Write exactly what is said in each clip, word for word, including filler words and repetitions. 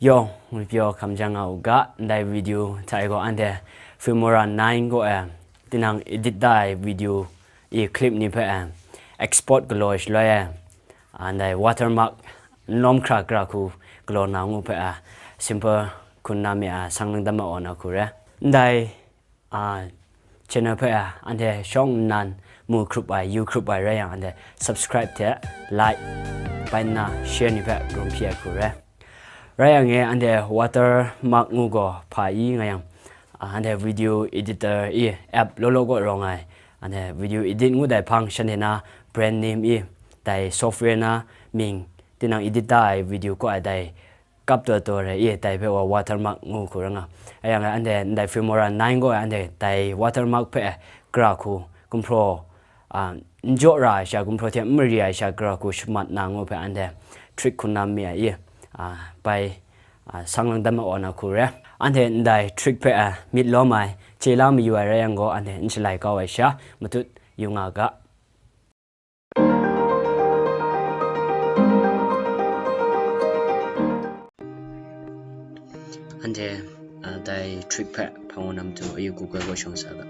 Yawng, ngwi pyaw hkam jang nga u ga, ndai video hta e gaw anhte Filmora nine gaw e, tinang edit da ai video i clip ni hpe e, export galaw ai shaloi e, a, ndai watermark n lawm hkra gara hku galaw na ngu hpe e, simple hkun na mi a, sang lang dam ma aw na hku re. Ndai a, channel hpe, a, anhte shawng nnan mu hkrup ai, yu hkrup ai rai yang, anhte subscribe hte like, bai nna share ni hpe rum hpyi ai hku rai. Rai yang e, anhte watermark ngu gaw hpa i nga yang, a, anhte video editor i app law law kaw rawng ai, anhte video edit ngut ai hpang shanhte na brand name i, dai software na mying, tinang edit da ai video kaw ai dai kap taw taw re i, dai hpe wa watermark ngu hku ra nga. Rai yang e, anhte ndai Filmora nine gaw e, anhte dai watermark hpe gara hku gumhpraw, a, n jaw ra ai sha, gumhpraw hte n mari ai sha gara hku shamat na ngu hpe anhte trick hkun na mi ai i, a, bai, a, sang lang dam ma aw na hku re. Anhte ndai trick hpe, a, myit lawm ai, chye la mayu ai rai yang gaw, anhte n shalai kau ai sha, matut yu nga ga. Anhte, a, dai trick hpe hpang wa nam tu, ayu Google gaw shawng sa ga.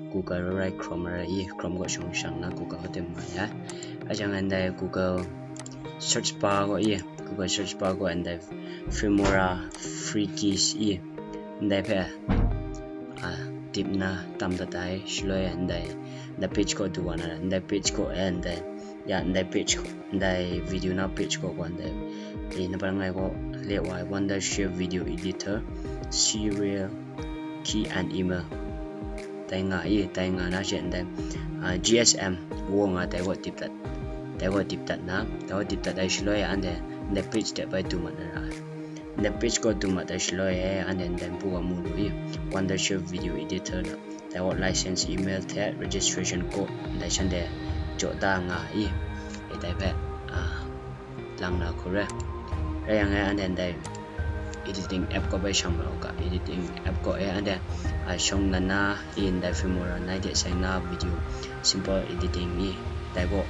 Google rai, Chrome rai i, Chrome gaw shawng shang na Google gaw tim mai ai. Ajang ndai Google search bar gaw i, Google search bar gaw ndai Filmora free keys i, ndai hpe, a, tip nna tam dat ai, shaloi ndai, ndai page kaw du wa na ra, ndai page kaw e ndai, ya, ndai page, ndai video na page kaw gaw ndai, e, number ngai gaw le wa ai, Wondershare Video Editor, Serial Key and Email. Dai nga i, dai nga na she ndai, a, G S M wo nga dai gaw tip dat, dai gaw tip dat na, dai gaw tip dat ai shaloi anhte ndai page de bai du mat na ra ai. Ndai page kaw du mat ai shaloi e, anhte ndai npu wa mu lu i, Wondershare Video Editor na, dai gaw license email hte registration code ndai shanhte jaw da nga i, e dai hpe, a, lang na hku re. Rai yang e, anhte ndai editing app kaw bai shang ma u ga, editing app kaw e anhte, a, shawng nnan na i ndai Filmora nine hte seng na video simple editing i, dai gaw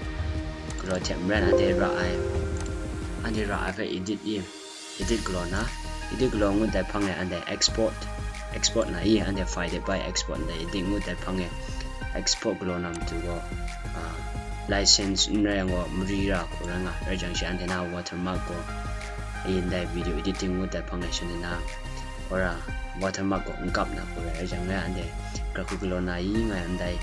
galaw hte maren anhte ra ai, anhte ra ai hpe edit i, edit galaw na, edit galaw ngut dai hpang e anhte export, export na i, anhte file de bai export ndai edit ngut dai hpang e export galaw na matu gaw, a, license n rai yang gaw mari ra hku rai nga, rai jang shi anhte na watermark gaw, i ndai video editing ngut dai hpang e shanhte na, ora watermark gaw n kap na hku rai, rai jang e anhte gara hku galaw na i nga ai ndai,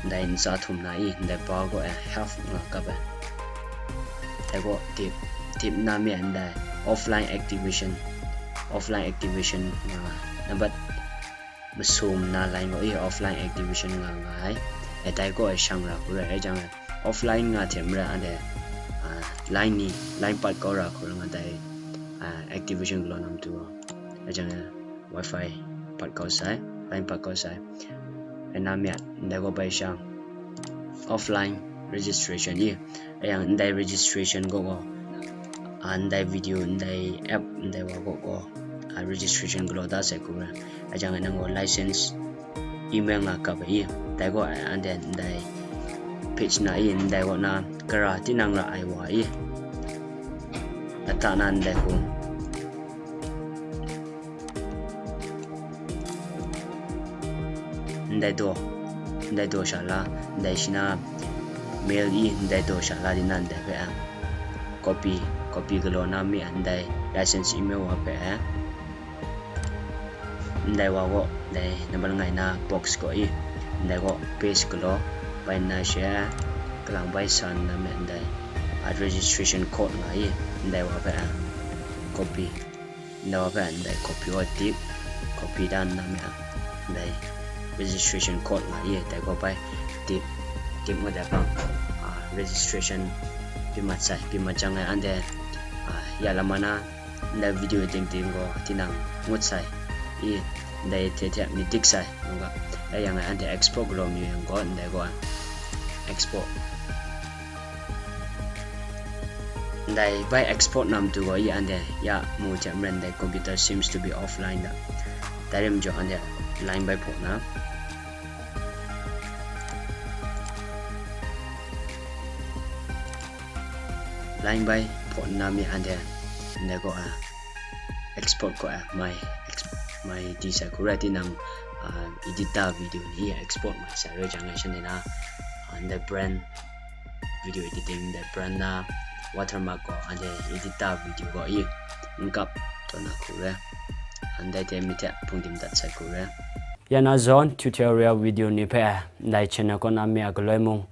ndai ntsa htum na i, ndai bar gaw e half nga kap ai. Dai gaw tip, tip nna mi ai ndai offline activation, offline activation nga, nambat masum na line gaw e offline activation nga nga ai. E dai gaw e shang ra hku rai, rai jang e offline nga hte maren anhte, a, line ni, line pat kau ra hku rai nga dai, a, activation galaw na matu gaw, rai jang e wifi pat kau sai, line pat kau sai. Rai na mi a, ndai gaw bai shang offline registration i, rai yang ndai registration gaw gaw, a, ndai video, ndai app, ndai wa gaw gaw, a, registration galaw da sai hku rai. Rai jang e nang gaw license email nga kap ai i, dai gaw anhte ndai page na i, ndai gaw na gara tinang ra ai wa i, lata na ndai hku ndai daw, ndai daw sha la, ndai shi na mail i ndai daw sha la di na ndai hpe a, copy, copy galaw na mi a ndai license email wa hpe a, ndai wa gaw, ndai number ngai na box gaw i, ndai gaw paste galaw, bai nna she, kalang bai sa nna me ndai, a registration code nga i, ndai wa hpe a, copy, ndai wa hpe a ndai copy wa tip, copy dan nna me a, ndai registration code nga i, dai gaw bai tip, tip ngut ai hpang, a, registration pyi mat sai, pyi mat jang e anhte, a, ya lam na, ndai video ting ting gaw tinang ngut sai i, ndai hte hte myit dik sai, ngu ga, rai yang e anhte export galaw mayu yang gaw, ndai gaw export. Ndai bai export na matu gaw i anhte ya mu hte maren ndai computer seems to be offline da. Dai rai majaw anhte line bai hpaw na, line bai hpaw nna mi anhte ndai gaw a, export gaw e, mai ex- mai di sai hku rai tinang, uh, edit da video ni export mai sai rai jang e, shanhte na, uh, ndai brand video editing ndai brand na watermark gaw anhte edit da video gaw i n kap taw na hku rai, ndai hte mi hte hpung dim dat sai hku rai. Ya na zawn tutorial video ni hpe ndai channel kaw na mi a galoi mung,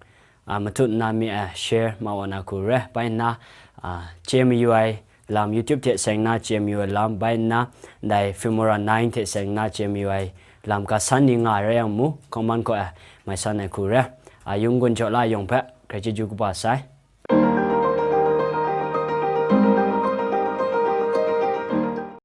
a, matut na mi a share ma wa na hku rai. Bai nna, a, chye mayu ai lam, YouTube hte seng na chye mayu ai lam, bai nna ndai Filmora nine hte seng na chye mayu ai lam ga san ni nga rai yang mu, comment kaw e mai san ai hku rai. A, yung gun jaw la yawng hpe, grai chyeju kaba sai.